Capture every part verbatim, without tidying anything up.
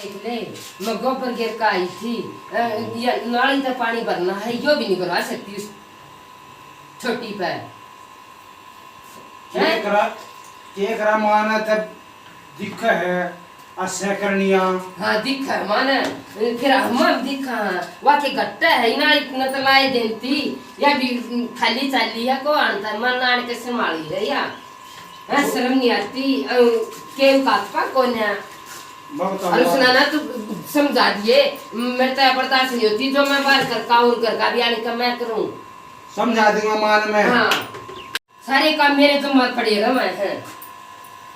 देख ले, मैं गोबर गिर का आई थी। अ, ये नाली से पानी भरना है, यो भी नहीं भरवा सकती उस छोटी पे। के हैं? करा, के करा माना तब दिख है, असे करनिया। हाँ, दिख है माने, फिर हम दिखा, हाँ, वा के घट्टा है ना, इतना तो लाए देती, या भी खाली चाली है, को आनता है, मन आन के संभाली रही है। हाँ, शर्म नहीं आती, अ, के का पा कोन्या। बहुत और सुना ना, तू समझा दिए, मैं तो बर्दाश्त नहीं होती, जो मैं बाहर घर का और घर का भी आने का मैं करूँ। समझा दूंगा मान में। हाँ। सारे काम मेरे जमा पड़े रहे हैं।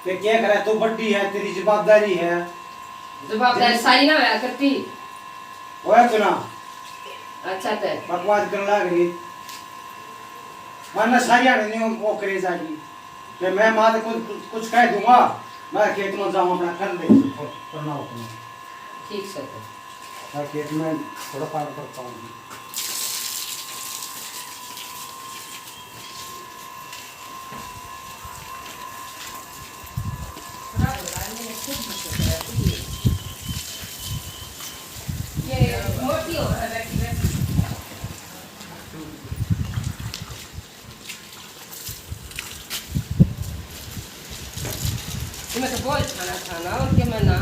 ते क्या करे, तू बड्डी है, तेरी जवाबदारी है। जवाबदारी सारी ना होया करती। ओए सुना। अच्छा ते। बकवास करने लाग रही। वरना सारी आने नहीं वो करे जाएगी। ते मैं माँ से कुछ, कुछ कह दूंगा, मैं खेत में जाऊँ अपना कर ले। करना हो तुम्हें। ठीक सर। मैं खेत में थोड़ा काम करता हूँ। ये मोटी हो गई बैठी बैठी। मैं तो बहुत खाना खाना और क्या मैं ना।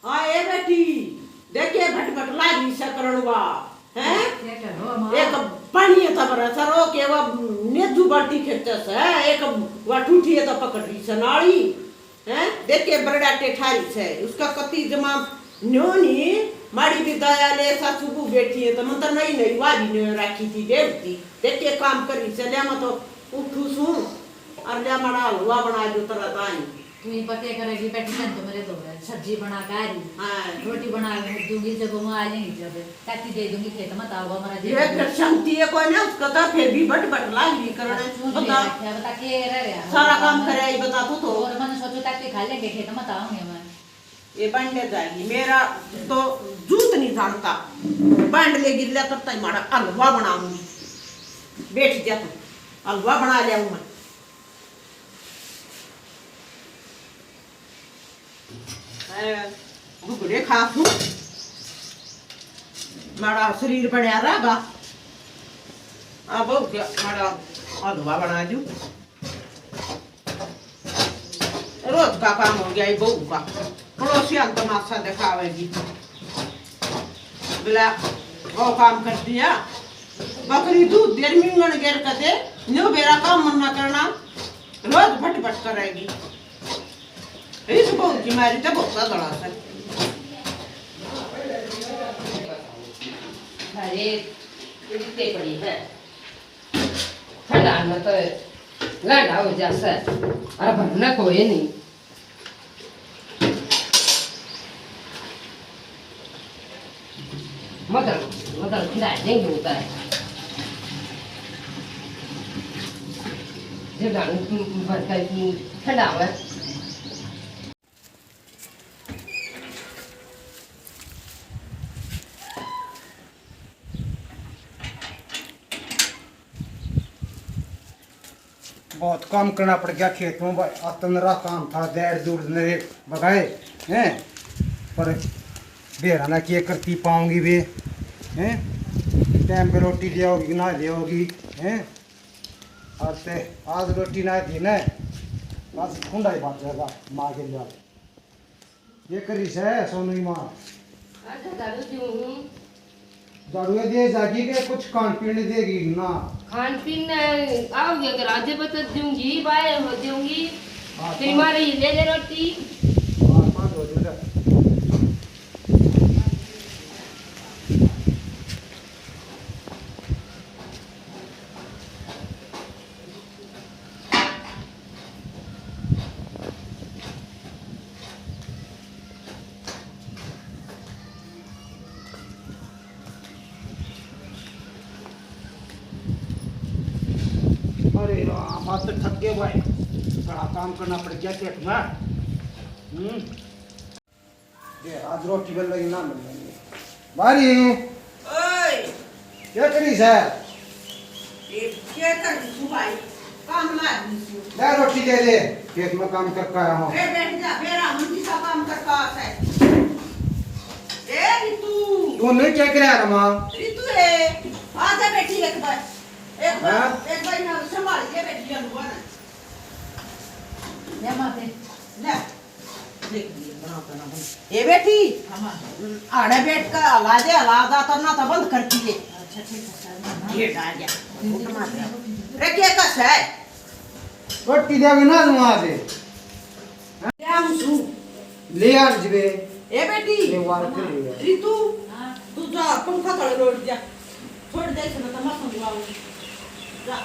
हाँ, ए बेटी, देखे भट भट लागी से करणवा, हैं? क्या करो माँ? एक पानी है तब रसरो के वो नेदू बाटी खेते से, एक वा ठूठी है तो पकड़ रही से नाली, हैं? देखे बरड़ा टेठारी से, उसका कति जमा न्यो नहीं, माड़ी भी दया ले सासू को बैठी है तो मंत्र नहीं नहीं वा भी न्यो राखी थी देवती, देखे काम करी से, ले मैं तो उठू सूं और ले माड़ा हलवा बना जो तरह ताई। तू ही पके करेगी, बैठी रहन तो मेरे धोरे, सब्जी बना के आ रही। हाँ। रोटी बना के रख दूंगी, जब वो आ लेंगी जब, ताकि दे दूंगी खेत में, ताओ हमारा ये फिर शांति है कोई ना, उसका तो फिर भी बट बट लाग रही करने। बता। बता के रह रहा है। सारा काम करे आई, बता तू तो। और मैंने सोचो ताकि खा लेंगे खेत में, ताओगे मैं। ये बांडे जाएगी, मेरा तो जूत नहीं जानता। बांड ले गिर लिया तब तक माड़ा हलवा बनाऊंगी। बैठ जा तू, हलवा बना लिया मैं। हैं, घुघरे खा तू। माड़ा शरीर बनया रहेगा। अब हो गया, माड़ा हलवा बना दू। रोज का काम हो गया ये बहू का। पड़ोसियां को तमाशा दिखावेगी। बोला, वो काम कर दिया। बकरी दूध देर मिंगण गेर कते, न्यू बेरा काम मन्ना करना। रोज भट भट करेगी। इस बहू की मारी तो बहुत गला से। अरे, इतने पड़ी है। ठंडा में तो लंडा हो जा से। अरे भरना कोई नहीं। मदर, मदर खिला देंगे होता है। जब जाने भरता ठंडा हुआ। बहुत काम करना पड़ गया खेत में भाई, अतन रहा काम था, दौड़ दूर ने बगाए हैं, पर बेरा ना किए करती पाऊंगी वे हैं, टाइम पे रोटी दे होगी ना दे होगी हैं, आज ते, आज रोटी ना दी ना, आज खुंडा ही बात जाएगा माँ के लिए। ये करी से सोनू की माँ। अच्छा, झाड़ू दूँ हूँ। झाड़ू ये दे जागी के कुछ खान पीने देगी ना? खान पीन आओगे अगर आज बता दूंगी, बाय हो दूंगी। हाँ, फिर हाँ। मारे ये ले ले रोटी। हाँ, हाँ, दो दे। अरे राम, आज तो थक गए भाई, बड़ा काम करना पड़ गया खेत में। हम्म। ये आज रोटी बन रही ना बन रही। बारी। ओए। क्या करी सै? ये क्या कर तू भाई? काम लाग नहीं सु। ले रोटी दे दे। खेत में काम करके आया हूँ। ए, बैठ जा, बेरा हम किसा काम करके आ सै। तू नहीं क्या करे यार माँ? रितु रे, आ जा बेटी एक बार। एक बार, हाँ? एक बार यहाँ संभाल के बेटी, अलुआ ना। ले माँ दे। ले। देख लिए, बना तो ना बन। ए बेटी, हाँ, माँ। आड़े बैठ कर हला दे, हला दा तो ना तो बंद कर दिए। अच्छा, ठीक है, सर। ये डाल गया। उठ मार दे। रे, के कस है? रोटी दे ना माँ दे। ले आ जी बे। ए बेटी, ये वार कर लिया। रितु, हाँ। तू जा, पंखा तले लोट जा। छोड़ दे इसने, तो मैं समझाऊंगी। जा।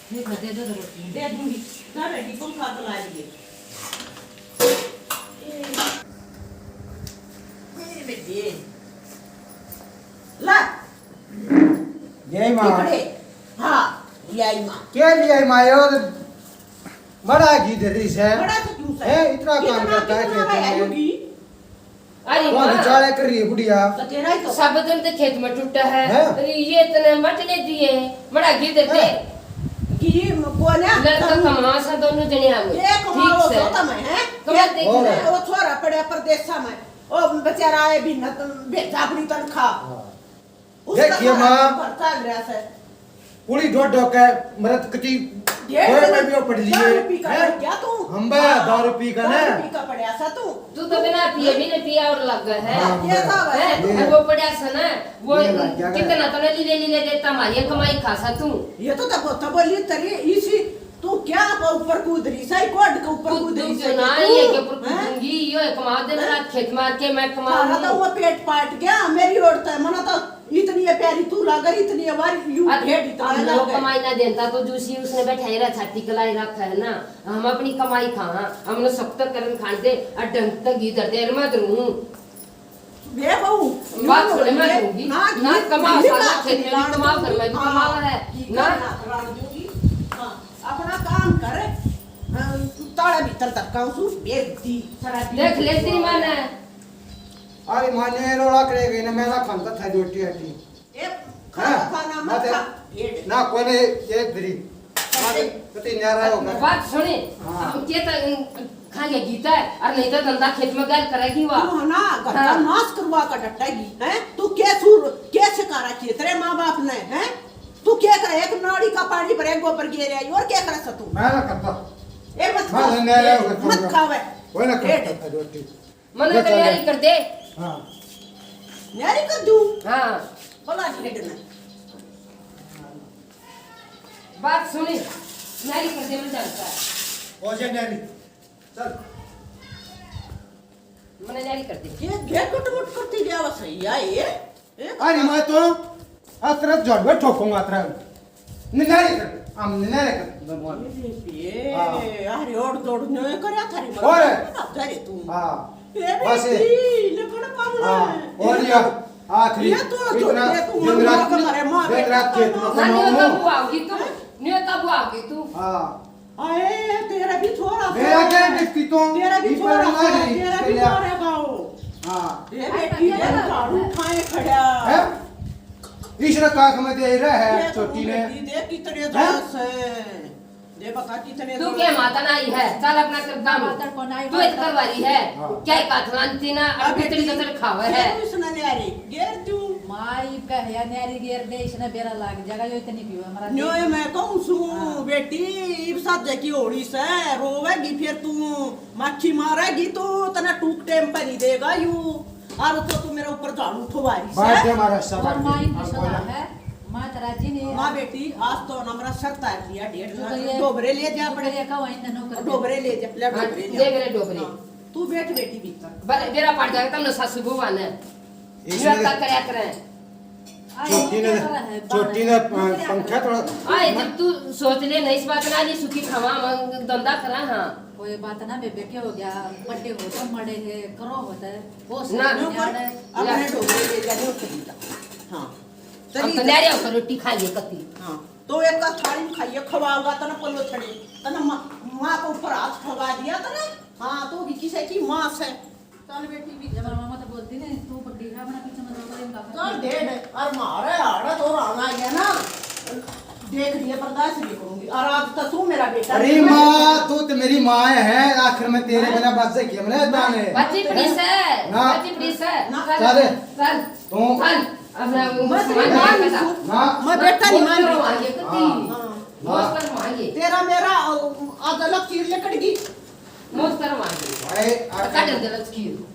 ठीक है, दे दो तो रोटी। दे दूंगी। जा बेटी, पंखा चला लिए। ए, ए बेटी। ला। यही माँ। इकड़े। हाँ, यही माँ। के लिए माँ, ये और बड़ा घी दे रही से। बड़ा तो क्यों से? हैं, इतना ये काम तो करता है नाटक खेत में। अरे कौन माँ। बेचारे कर रही है बुढ़िया? तो तेरा ही तो। सब दिन तो खेत में टूटा है। हैं? अरे ये इतने मटने दिए, बड़ा घी दे दे। हैं? घी कोने? लड़का कमा सा दोनों जने आ गए। ये कमाओ ठीक से। तो तम है। कमा दे और? वो छोरा पड़े परदेसा में। ओ बेचारा आए भी न, भेजा अपनी तनख्वाह। हाँ। उसका देखिए सारा माँ, घर चल रहा है। पूरी डो डो के मरद कती डेढ़ कोई सौ में भी वो पड़ लिए, दारू पी का हैं? पड़ गया तू। हम बे हाँ, दारू पी का ना। दारू पी का पड़या सा तू। तू तो बिना पिए भी नहीं पिया और लग गया है। हाँ, ये सब है। हैं? ये और वो पड़या सा ना, वो ये लग गया ना। कितना तो लीले लीले देता मारिया कमाई खा सा तू। ये तो तब, तब बोली तेरी इसी तू क्या को ऊपर कूद रही सै, कोड के ऊपर कूद रही सै ना, तू? ये के ऊपर हैं? कूदूंगी, यो एक माँ दिन हैं? रात खेत मार के मैं कमाऊंगी। थारा तो वो पेट पाट गया, मेरी ओर तो मना तो इतनी है प्यारी तू लागर, इतनी है वारी यू अब भेड़ इतना हम लोग लागर। कमाई ना देता तो जूसी उसने बैठाई रहा, छाती कलाई रखा है ना, हम अपनी कमाई खा, हमने सब तक करन खान दे, और ढंग तक इधर दे, मैं धरूं। बे बहू, बात न्यू सुने, मैं ये दूंगी। ना, ना ये कमा, ये साला बात खेत में भी लाड़ कमा, दूंगी। घर में भी हाँ, कमा है। ये ना। ना लाड़ दूंगी। हाँ, अपना काम कर। हाँ, ताला भीतर धक्का उसू बेइज्जती, शराबी देख ले तेरी माँ ने। अरे माँ ने रोला करे गई ना, मैं ना खानता था रोटी हटी। ए, हाँ, खाना मत मत खा, भेड़। ना कोने ये दरी। तो तीन यार आयो कर। बात सुने, हाँ। हम के तो खा ले गीता है, और नहीं तो धंधा खेत में गैल करेगी वा। तू है ना, घर का हाँ। नाश करवा का डटेगी, हैं? तू के सूर, के सिखा रखी है तेरे माँ बाप ने, हैं? तू के करे, एक नाली का पानी भरे गोबर गिर आई, और के करे सा तू? मैं ना करता। ए, मत मैं खा, धंधा ए, आयो कर मत तू। खावे। वो ना ए, करता था रोटी। मना कर न्यारी कर दे। हाँ। न्यारी कर दूं? हाँ। भला नहीं डरना। बात सुनी, न्यारी कर दे, मैं जानता है। हो जा न्यारी। चल। मने न्यारी कर दे। ये घेर कुट मुट करती जावा सही है ये। ए, अरे मैं तो अतरत जोड़ में ठोकूंगा अतरत। निनारे कर, हम निनारे कर, मैं बोल। ये, हाँ। अरे ओड़ दोड़ न्योय करया थारी मर। ओए। ना करे तू। हाँ। ए बस ये। बेटी, ले बड़ा पागल हाँ। है। और ये आखिरी ये तो जो इतना दे तू दिन मर रात, के मारे माँ दिन रात खेत में ना, न्योय कमाऊं। काबू आओगी तू, न्योय काबू आओगी तू। हाँ। आए, तेरा भी छोरा मेरा सा। क्या है, देखती तो? तेरा भी ये छोरा पर सा, ना गई, तेरा भी तेरा। छोरा गाओ। हाँ। ये बेटी है, झाड़ू उठाए खड़ा। हैं? इसने काख में दे रहा है, ये छोटी ने। बेटी देख कितने हैं? जोश है। ये बता कितने तू जोश क्या है। माता ना आई है? चल अपना कर काम। माता को ना आई तू बात इतना करवा रही है। हाँ। क्या एक हाथ लानती ना, अब अभी तेरी फिर गजर खावे है। फिर उसने न्यारी गेर तू। माई कह या न्यारी गेर दे, इसने बेरा लाग जाएगा, यो इतनी पीवे हमारा न्यो ये मैं कहूँ सू, हाँ। बेटी, इब साजे की होली से, रोवेगी फिर तू, माखी मारेगी तू, तने टूक टेम पे नहीं देगा यू। और तो तू मेरे ऊपर झाड़ू उठवा रही से। बात है हमारा सब और आदमी। माई की हाँ, सलाह बोला। है, माँ तो राजी नहीं है। माँ बेटी, आज तो ना मेरा सर तार लिया, डेढ़ तू तो ये डोबरे ले जा तू अपने। तो ये कहो, इन्हें नौकर डोबरे ले जा, ले हाँ, डोबरे ले। ले मेरे डोबरे। हाँ। तू बैठ बेटी भीतर। बले बेरा पड़ जाएगा, तमने सासू बहू आने। इसने मेरा का करया करे। छोटी ने, छोटी ने प-, पंखा थोड़ा आए, जब तू सोच ले, नहीं इस बात ना, नहीं सुखी खावा, हम धंधा करा, हाँ। कोई बात ना बेबे, के हो गया? बड्डे हो तो मड़े है, करो होता है, वो ना। सब जाने। अपने डोबरे ले जा, नहीं उठेगी। हाँ। अब चलिए तो जा। न्यारे होकर रोटी खाइए कती। हाँ। तो एक का थाली में खाइए, खवाऊंगा तने पल्लो छड़े। तने माँ, माँ के ऊपर हाथ ठगा दिया तने। हाँ, तो भी किसी की माँ से। चल बेटी भी जब मामा तो बोलती नहीं, तू बड्डी है, अपना पीछे मत रहो, इनका चल दे दे। और मारे आड़ा तो आना गया ना। देख लिया, बर्दाश्त नहीं करूंगी। और आज तो तू मेरा बेटा अरे नहीं है। माँ, तू तो मेरी माँ है, आखिर में तेरे बिना बस से क्या मना दाने? बच्ची पड़ी से, ना। बच्ची पड़ी से। ना। चल। चल। तू। चल। अब मैं मैं तेरी माँ नहीं हूँ। ना। मैं बेटा नहीं मान रही। मांगे कती। हाँ। हाँ। मौज कर मांगे। तेरा मेरा, अ, आज अलग चीर लिकड़ गई। मौज कर मांगे। भाई, तो काट दे लचकी।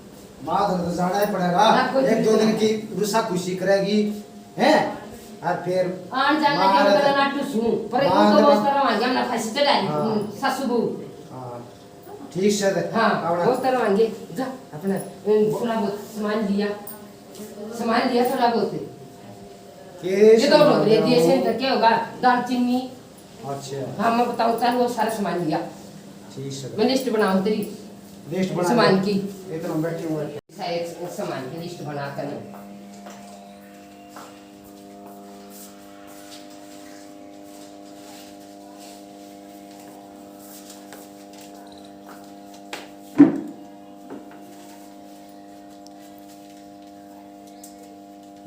माँ तो जाना ही पड़ेगा। ना, कोई एक दो दिन की रुसा खुशी करेगी, हैं? और फिर आन जान माँ लगे तो ना टूसूं, पर माँ एक तो तो बहुत तरह आ गया, हमने फांसी चढ़ा ली, हाँ। सासू बहू। हाँ, ठीक से दे। हाँ, आवड़ा। बहुत तरह आएंगे। जा, अपना, अ, थोड़ा बहुत सामान लिया, सामान लिया थोड़ा बहुत। के ये तो सामान लोग ले दिए, लिया? सेंटर क्या होगा? दालचीनी। अच्छा। हाँ, मैं बताऊँ, चल, वो सारा सामान लिया। ठीक से। मैं लिस्ट बनाऊँ तेरी। लिस्ट बना सामान ले। की। इतना बैठी हूँ, बैठी। सारे सामान की लिस्ट बना कर।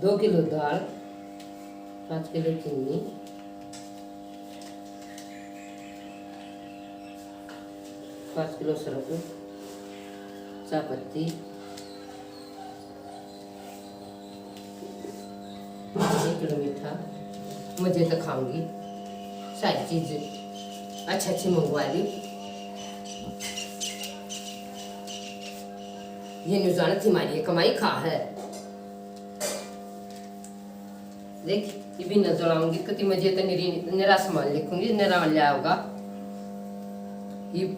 दो किलो दाल, पाँच किलो चीनी, पाँच किलो सरफ, चाय पत्ती, एक किलो मीठा। मजे तो खाऊंगी, सारी चीज अच्छी अच्छी मंगवा ली। ये न्यू जाना थी, मारी ये कमाई खा है। देख, ये भी न जलाऊंगी, कति मजे तो निरी, निरा सामान लिखूंगी, निरा ले आओगा। ये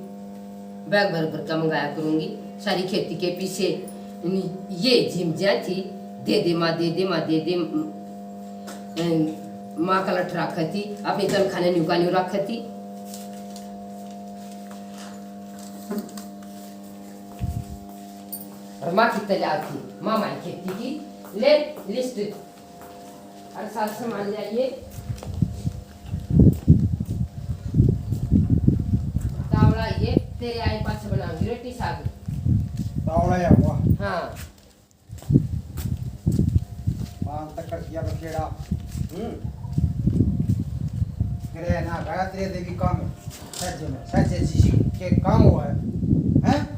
बैग भर भर का मंगाया करूंगी, सारी खेती के पीछे। ये जिम जा थी, दे दे माँ, दे दे माँ, दे दे, अम, माँ का लठ रखा थी, अपनी तनखा ने न्यू का न्यू रखा थी। और माँ की तैयार थी, माँ मारी खेती की, ले लिस्ट। और साथ सामान ले आइए। तावड़ा ये तेरे आए पाछे बनाऊंगी रोटी साग। तावड़ा या हुआ। हाँ। पान तक कर दिया बखेड़ा। हम्म। करे ना गया तेरे देवी काम। सच में, सच है, शिशि के काम हुआ है। हैं?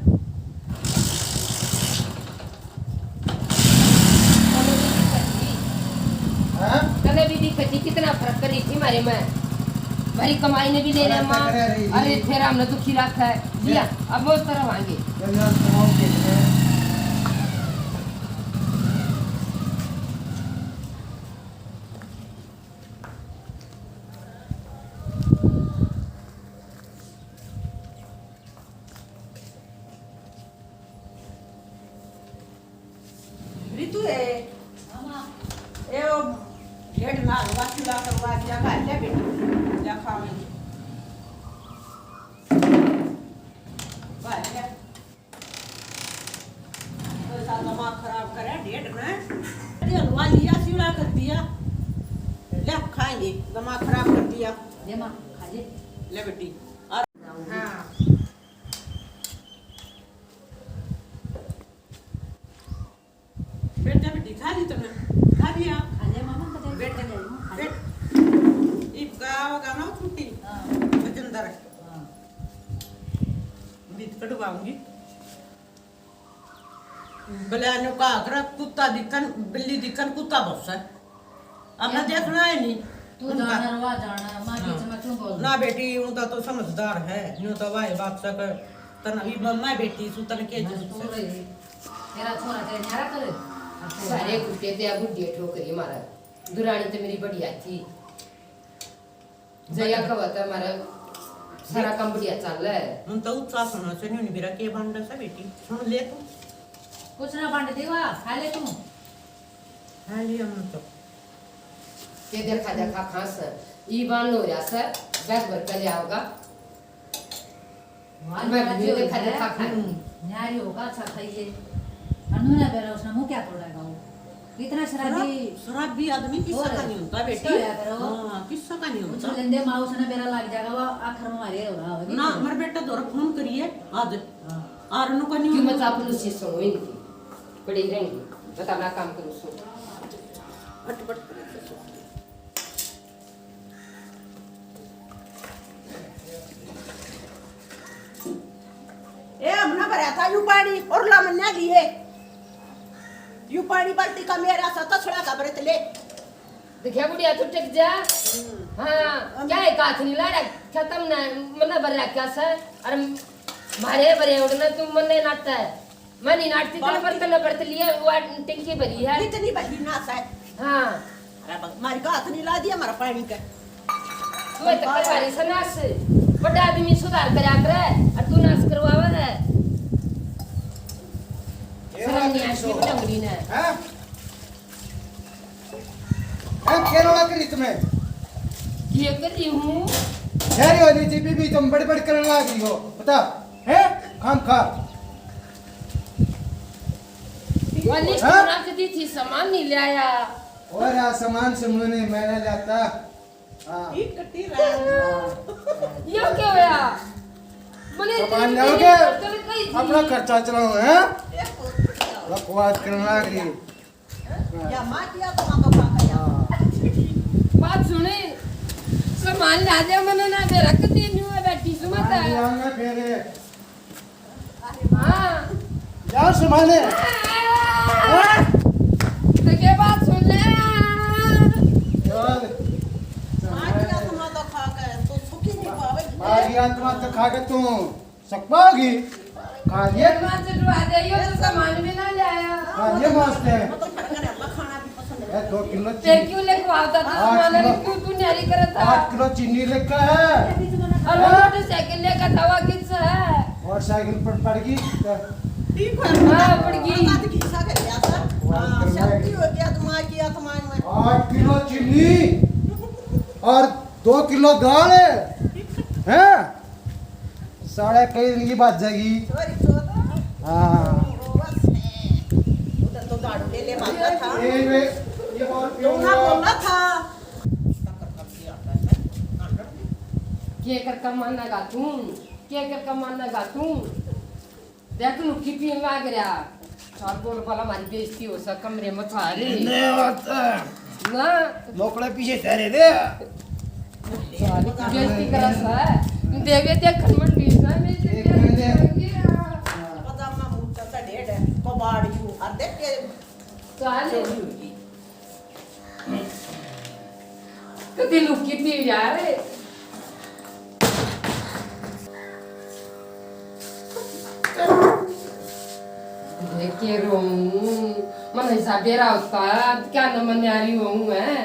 हाँ? कदे भी दिक्कत थी, कितना फर्क करी थी मारे में। भारी कमाई ने भी ले अरे लिया माँ। अरे, अरे, अरे, अरे, फिर हमने दुखी रखा है। लिया, अब मौज तरह आएंगे। जब यार कमाओ के लिए। ऋतु है। हाँ, माँ। ए, ओ, ढेर ना हलवा चूल्हा करवा दिया, खा ले बेटी, जा खावे। खा ले। तो ऐसा दिमाग खराब करे, ढेर ना। अरे, हलवा लिया, चूल्हा कर दिया। ले, खाएंगे, दिमाग खराब कर दिया। ले माँ, खा ले। ले बेटी। और हाँ। बेटा बेटी खा ली तूने? खा लिया? खा लिया मामा, पता है बेटा, खा लिया, खा लिया। बेट-, इब का होगा ना छुट्टी? हाँ। बजंदर। हाँ। बीत कटवाऊंगी। भले आने का अगर कुत्ता दिखन, बिल्ली दिखन, कुत्ता भौंसे। अब ना क्या? देखना है नहीं। तू उनका। जाना रवा जाना, माँ की हाँ। चमा क्यों बोल? ना बेटी, उनका तो समझदार है, न्यू तो भाई बाप से कर, तन, ये मैं बेटी सु, तन के बस जरूरत तू है? रही। तेरा छोरा तेरे न्यारा करे। सारे कुत्ते ते बुढ़िया ठोकरी मारा। दुरानी तो मेरी बढ़िया थी। जया का बता मारा सारा काम बढ़िया चल रहा है। हम तो उच्चा सुना से नहीं, मेरा के बांडा सा बेटी। सुन ले तू। कुछ ना बांट देवा, खा ले तू। खा लिया हम तो। के देखा देखा खास। ई बांड हो रहा सर, बैग भर कर ले आओगा। वाह, मैं भी देखा देखा खाऊं। हम्म। न्यारी होगा, अच्छा खाइए। अनु ने बेरा उसने मुंह क्या तोड़ेगा वो? इतना शराबी। शराब-, शराबी आदमी किस्सा और का नहीं होता, बेटी। किस्सा होया करो। हाँ, किस्सा का नहीं होता। लेंदे माँ उसने बेरा लग जाएगा, वो आखिर में मारे हो रहा होगा। ना, मेरे बेटा दौरा फोन करिए, आज। हाँ। और नु का नहीं क्यों होता। मत आप लोग से सुनो इनकी। पड़ी रहेंगी। बता, मैं काम करूँ, सुन। अटपट। था यू पानी और ला मन्या लिए। यू पानी बाल्टी का मेरा सा तसड़ा का बरत ले। देखिया बुढ़िया, तू टिक जा। हाँ, क्या एक हाथ नहीं लाड़ा? खत्म ना, मन्ना भर रखा सा। अरे मारे भरे उड़ना, तू मन्ने नाटता है। मैं नहीं नाटती, तने बर्तन में बर्त लिया, वो टंकी भरी है। इतनी भरी नास है। हाँ। अरे बस, मारी का हाथ नहीं ला दिया, हमारा पानी का। मैं तो करवा रही से नास। बड़ा आदमी सुधार करया करे, और तू नास करवावे है। ये शर्म बात नहीं आती, नहीं। डंगरी ने। हाँ? हैं, क्या रोला करी तुम्हें? ये कर रही हूँ। कह रही हो, नहीं जी, बीबी, तुम बड़बड़ करने लग रही हो। बता, हैं? खाम खा। वो लिस्ट हाँ? रख दी थी, सामान नहीं ले आया। और आ सामान से मैंने, मैंने लाता। हाँ। ये कटी रहा। ये क्या होया? मैंने सामान इतनी लाओगे? देर कर कही थी। अपना खर्चा चलाओ, हैं? ये बहुत बढ़िया। बकवास करने लग रही। या माँ किया तो माँ का पापा या। हाँ। बात सुने, सामान ला दे, मैंने ना दे रख दी, न्यू है बैठी सु मत। हाँ, ले आऊंगा फिर। हाँ। जाओ सामान ले। हाँ। हाँ? तो ये बात सुन ले। चल। माँ किया तो माँ तो खा के, तो सुखी नहीं पावे। माँ किया तो माँ तो खा के तू सकवा होगी। खा लिए। माँ से डुबा दे, यो तो सामान भी ना ले आया। खा लिए मास्टर। मतलब, मेरे घर में खाना भी पसंद ए, नहीं। दो किलो फिर चीनी। क्यों लेके आता था आठ सामान? किलो। क्यों तू न्यारी करता? आठ किलो चीनी लेके है। और वो हाँ? मोटरसाइकिल लेकर था, वो किस है? मोटरसाइकिल पर पड़ गई। ठीक है। हाँ, पड़ गई। आज खिस्सा कर लिया था। हाँ, शक्ति हो गया दिमाग की आत्मा में। आठ किलो चीनी और दो किलो दाल है। हैं? साढ़े कई दिन की बात जाएगी। चोरी चोर। हाँ। वो बस है। उधर तो दारू ले ले भागा था। ये वे, ये और क्यों ना हुआ? बोला था। के कर कमाना गा तू? के कर कमाना गा तू? देख लुक्की पीन लाग रहा। चार बोल वाला हमारी बेइज्जती हो सा कमरे में था रे। नहीं होता। ना। मोकले पीछे ठहरे रे। सारी बेइज्जती करा सा। देवे ते खनमन पीसा नहीं एक मिनट। पता मैं मुट्ठा सा डेढ़ है। कबाड़ यू। और देख के चाल। चोरी हुई। कदी लुकी थी यार। देख के रोऊं, मन ऐसा बेरा होता, क्या न मन्यारी होऊं मैं।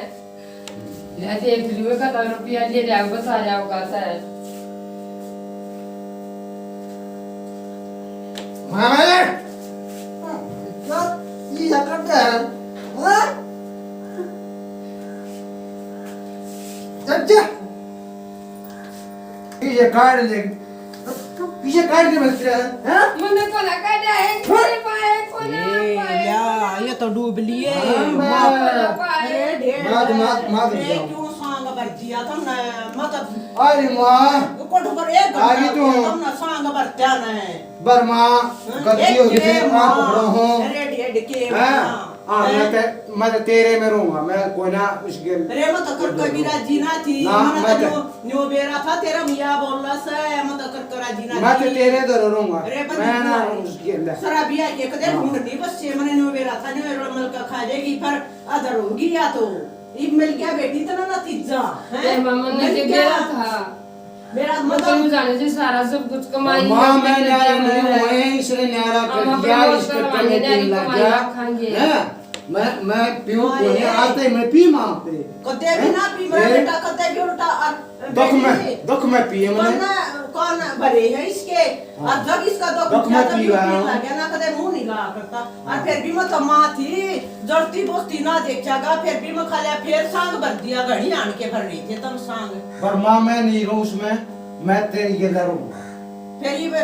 ले देख लियो, कता रुपया ले रहा, बचा रहा होगा सर। मामा, क्या ये करता है? हाँ? अच्छा। ये काट ले। ये काट के बच रहा है, हाँ? मैंने कोना काटा है, हाँ? कोने पाए, कोना ए, पाए। या, ये तो डूब लिए। हाँ, माँ। कोना पाए। अरे, ढेर मात, मात, मात ए, जाओ। क्यों सांग भर दिया तुमने? मत। अरे माँ। कोठ पर एक घंटा आ गई तू। तुमने सांग भरत्या ने। बरमा, हाँ, गलती हो गई थी, माफ करो हो। अरे, ढेर के हाँ, माँ। हाँ, मैं हैं? ते-, मैं तो तेरे में रहूंगा, मैं कोई ना उस गेल। अरे, मैं तो कर कभी राजी ना थी, ना, मैं मैं तो तो न्यू, न्यू बेरा था, तेरा मियाँ बोलना से, मैं तो कर कर राजी ना मैं तो थी। तेरे इधर रहूंगा, अरे, बंदी मैं ना ना। रहूं उस गेल। शराबिया के कदे हाँ। ढूंढ नहीं बस, ये मैंने न्यू बेरा था, न्यू बेरा मल का खा लेगी, पर अधर होगी या तो। इब मिल गया बेटी, तना नतीजा, हैं? ए, मामा ने मिल के गया। बेरा था। मेरा मैं मतलब तो जाने से सारा सब कुछ कमाई माँ, है, मैं मैंने न्यारा दिया नहीं है। हुए, इसने न्यारा कर हम दिया, अपना इस रोजगार चक्कर में मांगे, पीने लग कमाई गया। रखेंगे। हैं? मैं, मैं पीऊँ हाँ, कोनी, ये। आते ही मैं पी माँ पे। कदे भी हैं? ना पी, मेरा ये। बेटा, कदे भी उल्टा, अ, दुख में, बेटी। दुख में पिए मैंने। कौन, कौन भरे है इसके? हाँ। और जब इसका दुख दुख उठा, में तब पी रहा पीने हूँ। लग गया ना, कदे मुंह नहीं ला करता। और फिर भी मैं तो माँ थी, जलती बोती ना देखेगा, फिर भी मैं खा लिया, फिर सांग भर दिया, घड़ी आन के भर रही थे तब सांग। पर माँ, मैं नहीं रहूँ उसमें, मैं तेरी गेला रहूंगा। फिर ये, अ,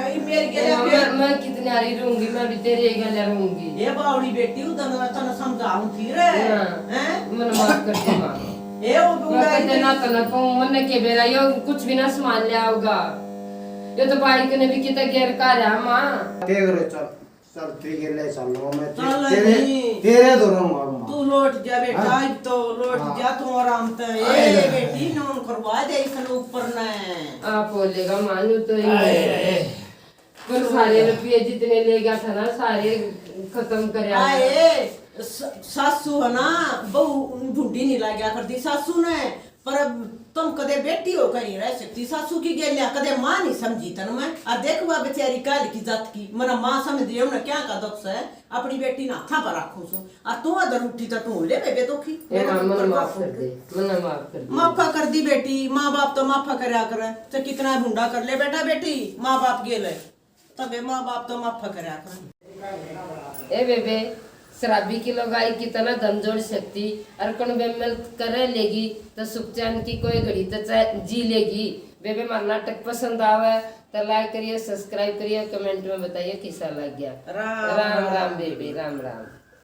ये मेरी ए, गेला माँ, फिर मैं, मैं कितने आ रही रहूंगी, मैं भी तेरे गेला रहूंगी। ये बावड़ी बेटी, उधर मैं तने समझाऊं थी रे। हाँ, हैं? मैंने माफ कर दे माँ। ए, वो मैं बुढ़ा कहते इधर ना तो ना कहूँ, मैंने के बेरा, यो कुछ भी ना सामान ले आओगा। ये तो भाई के ने भी कितना गैर का रहा माँ। देख रहे चल। चल, ठीक है, ले चल लो, मैं ते-, चल तेरे, नहीं। तेरे तो रहूंगा, माँ। तू लौट जा बेटा, हाँ? आज तो लौट हाँ। जा तू आराम से। आए ए रे। बेटी, नौन करवा दे इसने ऊपर ने। आप बोलेगा मानू तो ही आए है। रे। पर सारे रुपये जितने ले गया था ना, सारे खत्म कर आए। स- सासू है ना, बहू भुंडी नहीं लाग्या करती सासू ने। पर तुम कदे बेटी होकर नहीं रह सकती सासू की गेल्या, कदे माँ नहीं समझी तन मैं। और देख वा बेचारी काल की जात की, मना माँ समझ रही हूँ ना, क्या का दुख है। अपनी बेटी ना हाथा पर रखूं सू, और तू अदर उठी तो तू ले बेबे दुखी। ए माँ, मन्ने माफ कर दे, मन्ने माफ कर दे। माफा कर दी बेटी, माँ बाप तो माफा करया करे, तो कितना भुंडा कर ले बेटा बेटी, माँ बाप गेल है। तबे माँ बाप तो माफा करया कर। ए बेबे, शराबी की लुगाई कितना धन जोड़ सकती, और कण बेमल करे लेगी, तो सुख चैन की कोई घड़ी तो चा-, जी लेगी। बेबे, मारा नाटक पसंद आवे तो like करिए, subscribe करिए, comment में बताइए किसा लग गया। राम राम राम राम। बेबे, राम राम।